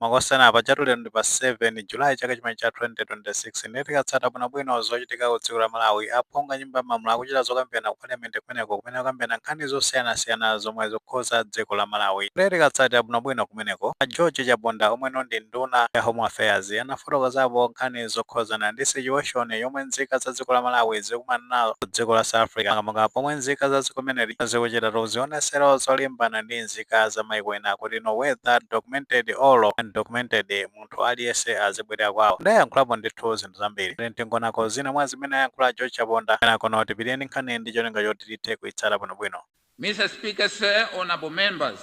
Makosana, pajatu lero ndi pa 7 July chaka chimene cha 2026. Ndiye tikatsata bwinobwino zochitika ku dziko la Malawi, aphungu a Nyumba ya Malamulo akuchita zokambirana ku Parliament kumeneko, kumene akambirana nkhani zosiyanasiyana zomwe zikukhuza dziko la Malawi. Ndiye tikatsatira bwinobwino kumeneko, a George Chaponda, omweno ndi nduna ya Home Affairs, anafotokozapo nkhani zokhuzana ndi situation yomwe nzika za dziko la Malawi zikumana nayo ku dziko la South Africa, makamaka pomwe nzika za dziko limeneli zikuchitatu zionesero zolimbana ndi nzika za maiko ena, kuti no, whether documented or undocumented, munthu aliyense azibwerera kwawo. Ndayankhulapo ndithu zinthu zambiri. Tingonako zina mwa zimene ayankhula George Chaponda, kenako tipiteni nkhani ndi cholinga choti tithe kuitsata bwinobwino. Mr. Speaker, sir, honorable members,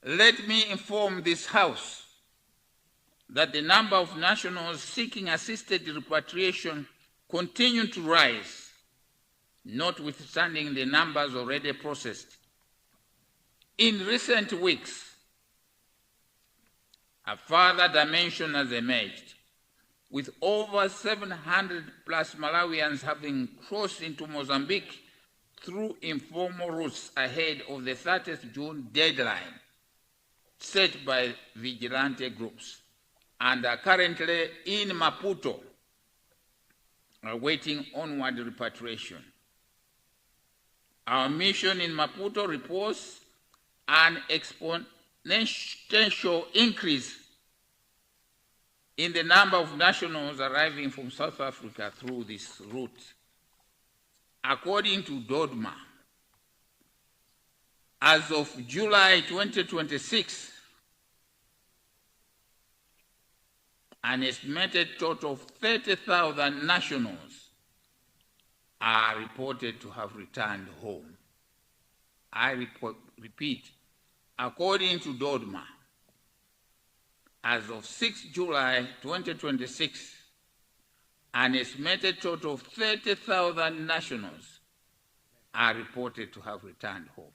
let me inform this House that the number of nationals seeking assisted repatriation continue to rise, notwithstanding the numbers already processed. In recent weeks, a further dimension has emerged, with over 700 plus Malawians having crossed into Mozambique through informal routes ahead of the 30th June deadline set by vigilante groups and are currently in Maputo awaiting onward repatriation. Our mission in Maputo reports an exponential increase in the number of nationals arriving from South Africa through this route. According to DODMA, as of July 2026, an estimated total of 30,000 nationals are reported to have returned home. I repeat, according to DODMA, as of 6 July 2026, an estimated total of 30,000 nationals are reported to have returned home.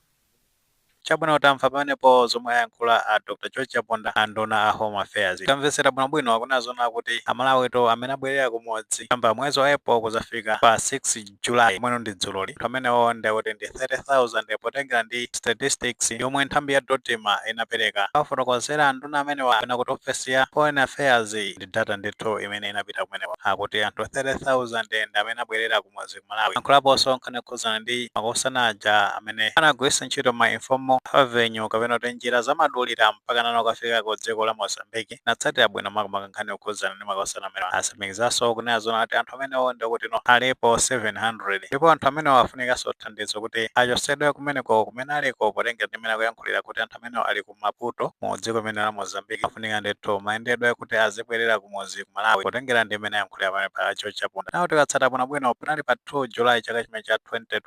Chabwino, tamva pamenepo zomwe ayankhula a Dr George Chaponda, a nduna a Home Affairs. Tamvetsera bwinobwino, akunena kuti Amalawito amene abwerera kumudzi kuyamba mwezi wa April kuzafika pa 6 July, mweno ndi dzuloli, anthu amenewo ndikuti ndi 30,000, potengera ndi statistics yomwe nthambi ya DODMA inapereka. Afotokozera nduna amenewa kapena kuti ofesi ya Foreign Affairs ndi data ndithu imene inapita kumeneko, akuti anthu 30,000 ndi amene abwerera kumudzi ku Malawi. Ankhulaponso nkhani yokhuzana ndi makosana aja amene anagwiritsa ntchito ma informal avenue, kapena kuti njira zamadulira, mpaka nano kafika ku dziko la Mozambique. Natsatira bwino makamaka nkhani yokhuzana ndi makosana amene asimikizanso kunena zona kuti anthu amenewo ndikuti no alipo 700, ndipo anthu amenewo afunikanso thandizo kuti achosedwe kumeneko kumene aliko, potengera ndi mmene akuyankhulira kuti anthu amenewo ali ku Maputo mu dziko limene la Mozambique, afunika ndithu mayendedwe kuti azibwerera kumudzi ku Malawi, potengera ndi mmene ayankhulira pamene pa George Chaponda. Nawo tikatsata bwinobwino, panali pa 2 July chaka chimene cha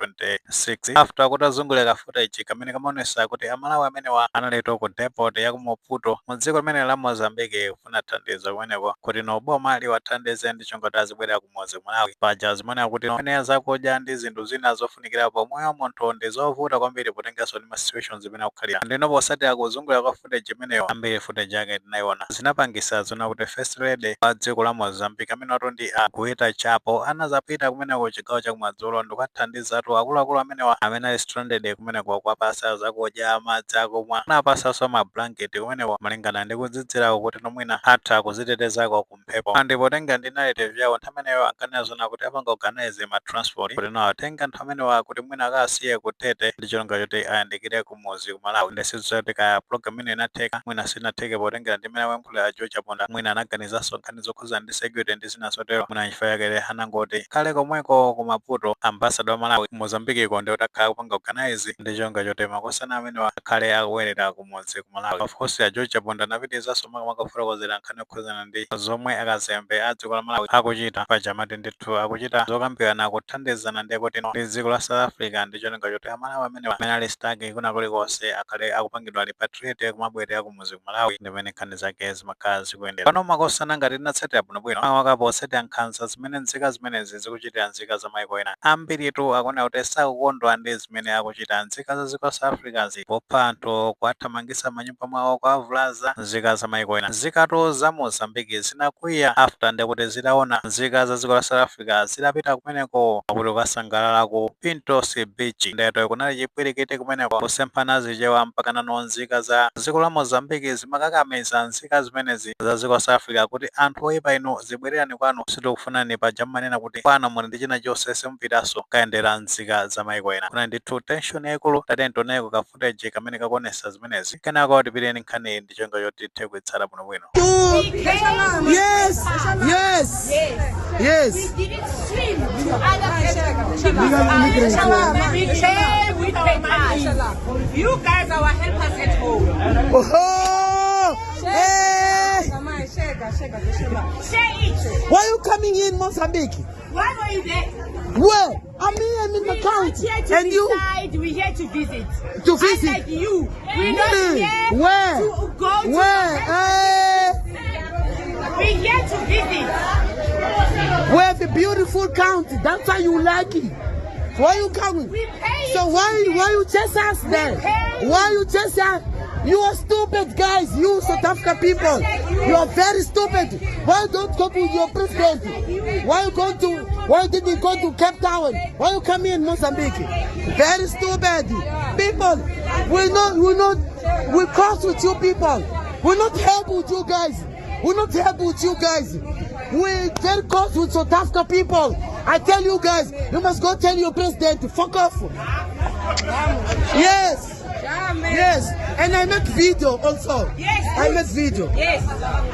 2026, after kutazungulira ka footage kamene kamaonesa kuti Amalawi amenewa analito ku depot ya ku Maputo mu dziko limene la Mozambique, kufuna thandizo kumeneko kuti no boma liwathandize ndi chongoti azibwerera kumudzi ku Malawi. Paja zimene kuti ene zakudya ndi zinthu zina zofunikirapo moyo wa munthu ndi zovuta kwambiri, potenganso ndi ma situations zimene akukhalira. Ndino posatira kuzungulira kwa footage imeneyo, ambiri footage yake tinayiona, zinapangisa zona kuti First Lady wa dziko la Mozambique, amene watu ndi a Guita Chapo, anazapita kumeneko chigawo chakumadzulo ndikukathandizatu akuluakulu amenewa amene ali stranded kumeneko, kuwapasa zakudya, madzi akumwa, anapasanso ma blanket kumeneko, malingana ndi kudzidzirako kuti nomwina atha kuzitetezako kumphepo. Ndipo tenga ndi narrative yawo, nthawi imeneyo ankanena zona kuti apanga organize ma transport kuti no atenga anthu amenewa kuti mwina akasiye kutete ndi cholinga choti ayandikire kumuzi ku Malawi. Ndisizo kuti kaya program imene inatheka, mwina sinatheke, potengera ndi mmene akuyankhulira George Chaponda. Mwina anaganizanso nkhani zokhuzana ndi security ndi zina zotero, mwina nchifukwa chake anangoti khale komweko ku Maputo. Ambassador wa Malawi ku Mozambique ko ndi kuti akhala kupanga organize ndi cholinga choti makosana amenewa akhale akubwerera kumudzi ku Malawi. Of course, a George Chaponda anapitizanso makamaka kufotokozera nkhani yokhuzana ndi zomwe akazembe a dziko la Malawi akuchita. Pajamati ndithu akuchita zokambirana, kuthandizana ndi kuti no ndi dziko la South Africa, ndi cholinga choti Amalawi amenewa amene ali stuck kuna kulikonse akhale akupangidwa repatriate kumabwerera kumuzi ku Malawi. Ndimene nkhani zake zimakhala zikuyendera pano, makosana. Ngati tinatsatira bwinobwino, makamaka potsatira nkhanza zimene nzika zimenezi zikuchitira nzika za maiko ena, ambiritu akuona kuti sakukondwa ndi zimene akuchita nzika za dziko la South Africa. Africans popha anthu, kuwathamangitsa manyumba mwawo, kuwavulaza nzika za maiko ena. Nzikatu za Mozambique zinakwiya after ndekuti zitaona nzika za dziko la South Africa zidapita kumeneko akuti kukasangalala ku Pintos Beach. Ndeto kunali chipwirikiti kumeneko, kusemphana Zichewa, mpaka nano nzika za dziko la Mozambique zimakakamiza nzika zimenezi za dziko la South Africa kuti anthu oyipa inu, zibwererani kwanu, sitikufunani. Paja mmanena kuti kwanu muli ndi china chonse, simupitaso kayendera nzika za maiko ena. Kuna ndithu tension yaikulu. Tatiyeni tioneko ka footage kamene kakuonesa zimenezi, kenako tipiteni nkhani ndi chonga choti tithe kuitsata bwinobwino. Yes. We didn't swim to other people. We came with papers. You guys are our helpers at home. Oh, hey. Share it. Why you coming in Mozambique? Why were you there? Where? I'm here, I'm in the We're not county. here to And you decide. We're here to visit. To visit? Unlike you, we're not Me? here Where? to go to. Where? Hey. We're here to visit. We have a beautiful county. That's why you like it. Why you coming? We pay So it why to why you chase us then? pay. Why you chase us? You are stupid guys. You South Africa people. You are very stupid. Why don't go to your president? Why didn't you go to Cape Town? Why you come here in Mozambique? Very stupid. People, we not we cross with you people. We not help with you guys. We not help with you guys. We very close with South Africa people. I tell you guys, you must go tell your president to fuck off. Yes. And I make video also. Yes. I make video. Yes.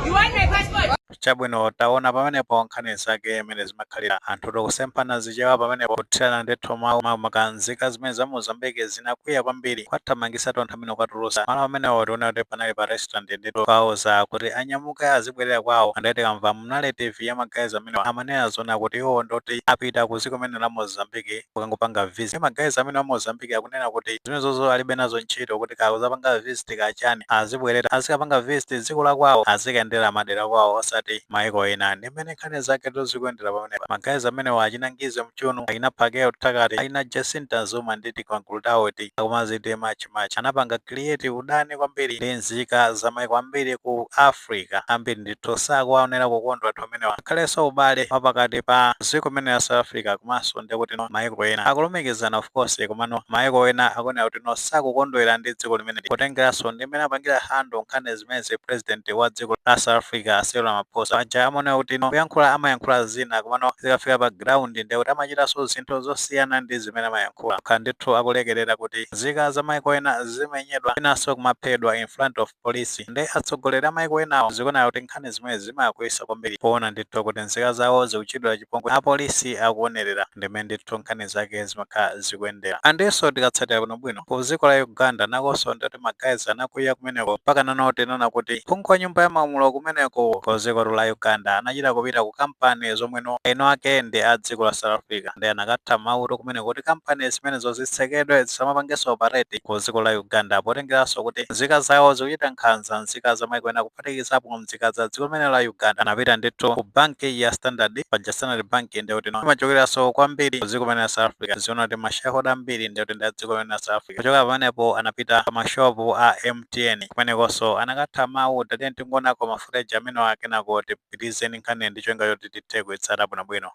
You want my passport? Chabwino, taona pamenepo nkhani zake imene zimakhalira, anthu tokusemphana Zichewa pamenepo, kuthirana ndithu mawu. Makanzika zimene za Mozambique zinakwiya kwambiri, kwathamangisa anthu amene kwatulusa malo amenewo. Tiona kuti panali pa restaurant ndithu, kwauza kuti anyamuke azibwerera kwawo. Andati kamva mu narrative ya ma guys amene amanena zona kuti iwo ndoti apita ku dziko limene la Mozambique kukangopanga visit. Ma guys amene wa Mozambique akunena kuti zimenezozo alibe nazo ntchito, kuti kakuzapanga visit kachani, azibwerera azikapanga visit dziko la kwawo, azikayendera madera kwawo, osati maiko ena. Ndi mmene nkhani zake tozikuyendera pamenepa. Ma guys amenewa achinangize mchunu, achina Phakeo Takati, achina Jacinta Zuma nditi kwagulu tawo akumaziti March March, anapanga create udani kwambiri ndi nzika za maiko ambiri ku Africa. Ambiri ndithu sakuwaonera kukondwa anthu amenewa. Akhalenso ubale wapakati pa dziko limene la South Africa komanso ndikuti no maiko ena akulumikizana, of course, komano maiko ena akuonera kuti no sakukondwera ndi dziko limene, potengeranso ndi mmene apangira handle nkhani zimenezi president wa dziko la South Africa, Cyril Ramaphosa. Paja amaonera kuti no kuyankhula amayankhula zina, komano zikafika pa ground ndikuti amachitanso zinthu zosiyana ndi zimene amayankhula. Kha ndithu akulekerera kuti nzika za maiko ena zimenyedwa, inanso kumaphedwa in front of police ndi atsogoleri a maiko enawo. Zikuonera kuti nkhani zimene zimakwiyitsa kwambiri, poona ndithu kuti nzika zawo zikuchitidwa chipongwe, apolisi akuonerera. Ndimene ndithu nkhani zake zimakhala zikuyendera. Andinso tikatsatira bwinobwino ku dziko la Uganda nakonso, ndati ma guys anakwiya kumeneko, mpaka nano tinaona kuti phungu wa nyumba ya malamulo kumeneko ku dziko la Uganda anachita kupita ku kampani zomweno eno ake ndi a dziko la South Africa, ndi anakatha mauto kumeneko kuti kampani zimenezo zitsekedwe, zisamapangenso operate ku dziko la Uganda, potengeranso kuti nzika zawo zikuchita nkhanza nzika za maiko ena, kuphatikizapo nzika za dziko limene la Uganda. Anapita ndithu ku banki ya Standard. Paja Standard Bank ndikuti no imachokeranso kwambiri ku dziko limene la South Africa, ziona kuti ma shareholder ambiri ndikuti ndi a dziko limene la South Africa. Kuchoka pamenepo anapita pa mashopu a MTN, kumenekonso anakatha mawu. Tatiye tingonako ma footage amene akenako tipitizeni nkhani ndi cholinga choti tithe kuitsata bwinobwino.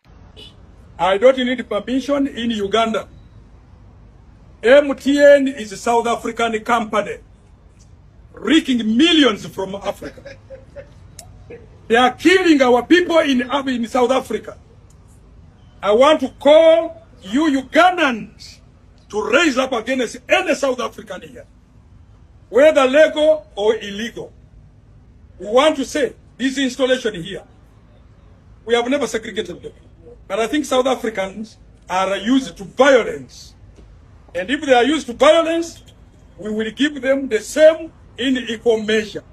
I don't need permission in Uganda. MTN is a South African company raking millions from Africa. They are killing our people in South Africa. I want to call you Ugandans to raise up against any South African here, whether legal or illegal. We want to say this installation here, we have never segregated them. But I think South Africans are used to violence. And if they are used to violence, we will give them the same in equal measure.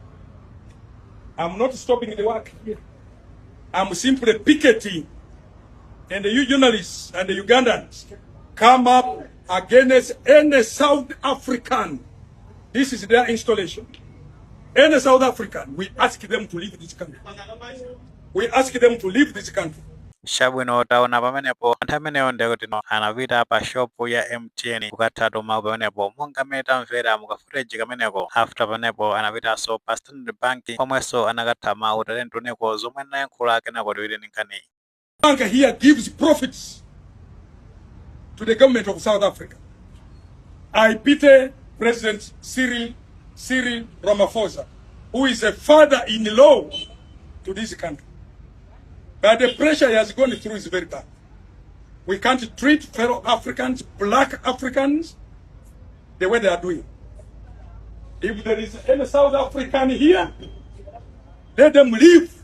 I'm not stopping the work here. I'm simply picketing. And the you journalists and the Ugandans come up against any South African. This is their installation. Any South African, we ask them to leave this country. We ask them to leave this country. Chabwino, taona pamenepo anthu amenewo ndikuti no anapita pa shop ya MTN kukathatu mawu pamenepo, monga mmene tamvera muka footage kameneko. After pamenepo anapitanso pa Standard Bank komwenso anakatha mawu. Tatentuneko zomwe anayankhula, kenako tiwire nkhani. Bank here gives profits to the government of South Africa. I pity President Cyril Ramaphosa, who is a father-in-law to this country. But the pressure he has gone through is very bad. We can't treat fellow Africans, black Africans, the way they are doing. If there is any South African here, let them leave.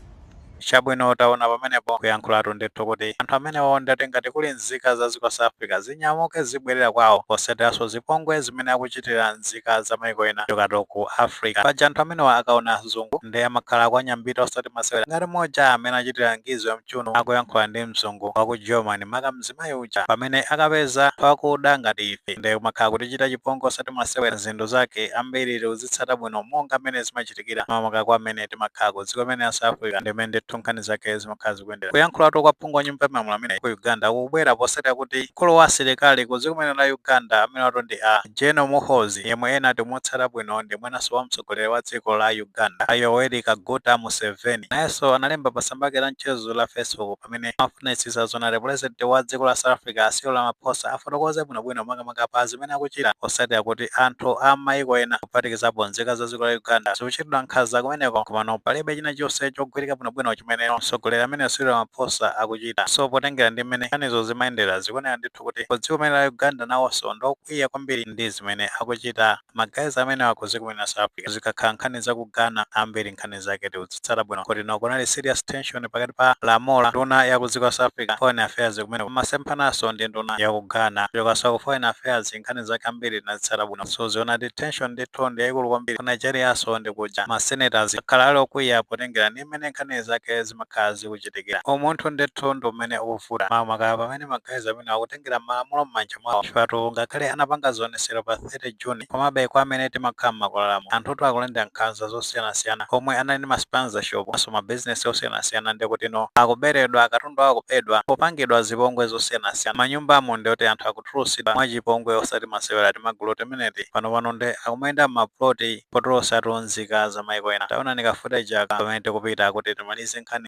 Chabwino, taona pamenepo kuyankhulatu ndithu kuti anthu amenewo ndati ngati kuli nzika za dziko South Africa zinyamuke zibwerera kwawo, poseteranso zipongwe zimene akuchitira nzika za maiko ena chokatu ku Africa. Paja anthu amenewa akaona mzungu ndi amakhala kwanyambita osati masewera, ngati moja amene achitira Ngizwe Mchunu akuyankhula ndi mzungu wa ku Germany, maka mzimayi uja, pamene akapeza pakuda ngati ife ndi kumakhala kutichita chipongwe osati masewera. Zinthu zake ambiri tikuzitsata bwino monga mmene zimachitikira, makamaka kwa amene timakhala ku dziko limene la South Africa, ndimene ndithu nkhani zake zimakhala zikuyendera. Kuyankhulatu kwa phungu wa nyumba ya malamulo amene ku Uganda kukubwera posatira kuti mkulu wa asilikali ku dziko limene la Uganda, amene watu ndi a General Muhoozi, yemwe ena timutsata bwino ndi mwenanso wa mtsogoleri wa dziko la Uganda Yoweri Kaguta Museveni, nayenso analemba pa tsamba lake la mchezo la Facebook pamene amafunitsitsa zonati president wa dziko la South Africa Cyril Ramaphosa afotokoze bwinobwino makamaka pa zimene akuchita, posatira kuti anthu a mayiko ena kuphatikizapo nzika za dziko la Uganda zikuchitidwa nkhanza kumeneko, komano palibe china chonse chogwirika bwinobwino chimene mtsogoleri amene Cyril Ramaphosa akuchita. So potengera ndi mmene nkhanizo zimayendera, zikuoneka ndithu kuti ku dziko limene la Uganda nawonso ndokwiya kwambiri ndi zimene akuchita magazi amene ku dziko limene la South Africa. Zikakhala nkhani za ku Ghana, ambiri nkhani zake tikuzitsata bwino kuti no kunali serious tension pakati pa Lamola, nduna ya ku dziko la South Africa foreign affairs kumene kumasemphananso ndi nduna ya ku Ghana chokaso ku foreign affairs. Nkhani zake ambiri tinazitsata bwino, so ziona ti tension ndithu ndi yayikulu kwambiri. Ku Nigerianso ndi kuja ma senators akhala ali okwiya potengera ndi mmene nkhani zake zimakhala zikuchitikira. Umunthu ndithu ndi umene ukuvuta, makamaka pamene magazi amene akutengera malamulo m'manja mwawo, chifukwa ngakhale anapanga zionesero pa 30 June, komabe kwa amene timakhala m'makwalalamu anthutu akulandira nkhanza zosiyanasiyana. Omwe anali ndi ma spaza shop aso mabizinesi osiyanasiyana ndi kuti no akuberedwa katundu, akubedwa, popangidwa zipongwe zosiyanasiyana manyumbamo, ndi kuti anthu akutulusidwa mwachipongwe osati masewera. Timagulu timeneti panopano ndi akumayenda m'maploti potulosatu nzika za maiko ena. Taona ni ka footage aka pamene tikupita kuti timalize nkhani.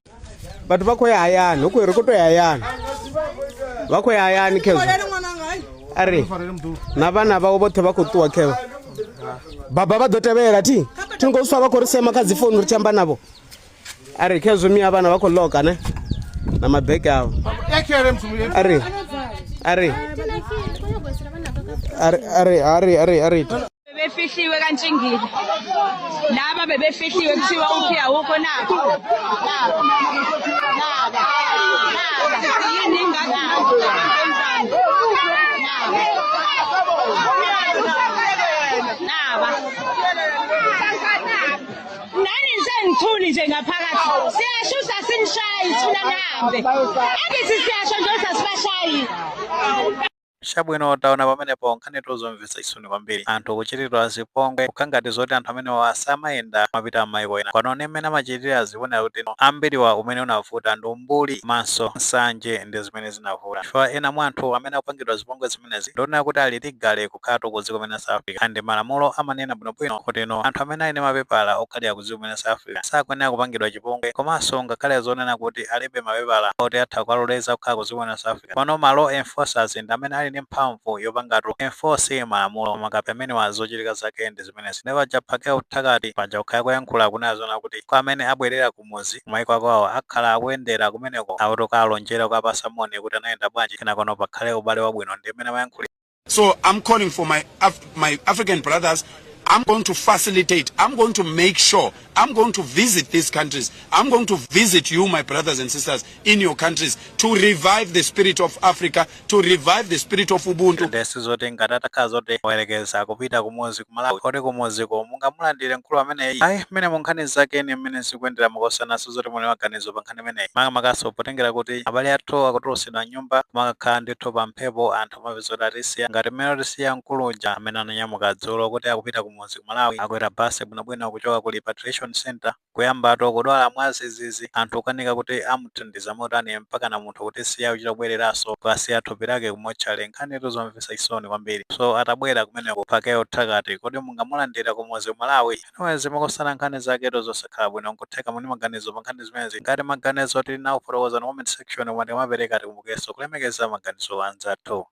Batho ba khou ya hayani, hu khou ri khou to ya hayani, vha khou ya hayani khezwo. A ri na vhana vhawe vhoṱhe vha khou ṱuwa khevha, baba vha ḓo tevhela thi thi ngo swa vha khou ri sema kha dzi founu ri tshi amba navho. A ri khezwo miya vhana vha khou loka ne na mabeke avho. A ri a ri a ri a ri a ri a ri a ri Bebefihliwe kaNtshingile laba, bebefihliwe, kuthiwa uphi awukho. Nabo naba naba naba yini ingane ntombazane naba nani senithuli nje ngaphakathi. Siyashusa sinishayi thina nambe angithi siyasho nje sasibashayi. Chabwino, taona pamenepo nkhani tozomvetsa chisoni kwambiri, anthu kuchitidwa zipongwe, kukhala ngati zoti anthu amenewa asamayenda mapita m'mayiko ena. Pano ndi mmene amachitira, zikuoneka kuti no ambiriwa umene unavuta ndi umbuli manso nsanje ndi zimene zinavuta, chifukwa ena mwa anthu amene akupangidwa zipongwe zimenezi ndionera kuti ali legally kukhalatu ku dziko limene South Africa, and malamulo amanena bwinobwino kuti no anthu amene ali ndi mapepala okhalira ku dziko limene South Africa sakuyenera kupangidwa chipongwe. Komanso ngakhale zonena kuti alibe mapepala oti atha kukaloleza kukhala ku dziko limene South Africa, pano ma law enforcers ndi amene ali ndi mphamvu yopangatu enforce malamulo. Makape amenewa zochitika zake ndi zimenezi. Ndipo paja phake uthakati paja kukhala kuyankhula kunena zona kuti kwa amene abwerera kumuzi kumayiko akwawo akhala akuyendera kumeneko, akuti kalonjera kukapasa moni kuti anayenda bwanji, kenakono pakhale ubale wabwino, ndi mmene amayankhulira. So I'm calling for my African brothers. I'm going to facilitate. I'm going to make sure. I'm going to visit these countries. I'm going to visit you, my brothers and sisters, in your countries to revive the spirit of Africa, to revive the spirit of Ubuntu. Ndesi zoti ngati atakhala zoti wayerekeza kupita kumuzi ku Malawi, kodi kumuziko mungamulandire mkulu ameneyi? Ayi, mmene mu nkhani zake ni mmene zikuyendera mukosanaso zoti muli maganizo pa nkhani imeneyi, makamakaso potengera kuti abale athu akutulusidwa nyumba kumakakhala ndithu pa mphepo, anthu amapeza kuti atisiya ngati mmene atisiya mkulu uja amene ananyamuka dzulo kuti akupita. Kumuzi ku Malawi akwera basi bwinobwino kuchoka ku repatriation center, kuyambato kudwala mwazizizi, anthu kukanika kuti amuthandiza motani, mpaka na munthu kuti siya kuchita kubwereranso kukasiya thupi lake kumotchale. Nkhanitu zomvetsa chisoni kwambiri. So atabwera kumeneko pakeyo thakati, kodi mungamulandira kumuzi ku Malawi? Anyways, makosana, nkhani zaketo zosakhala bwino. Nkutheka muni maganizo pa nkhani zimenezi. Ngati maganizo tili nawo, fotokoza mu comment section. Omwe tikamapereka, tikumbukenso kulemekeza maganizo anzathu.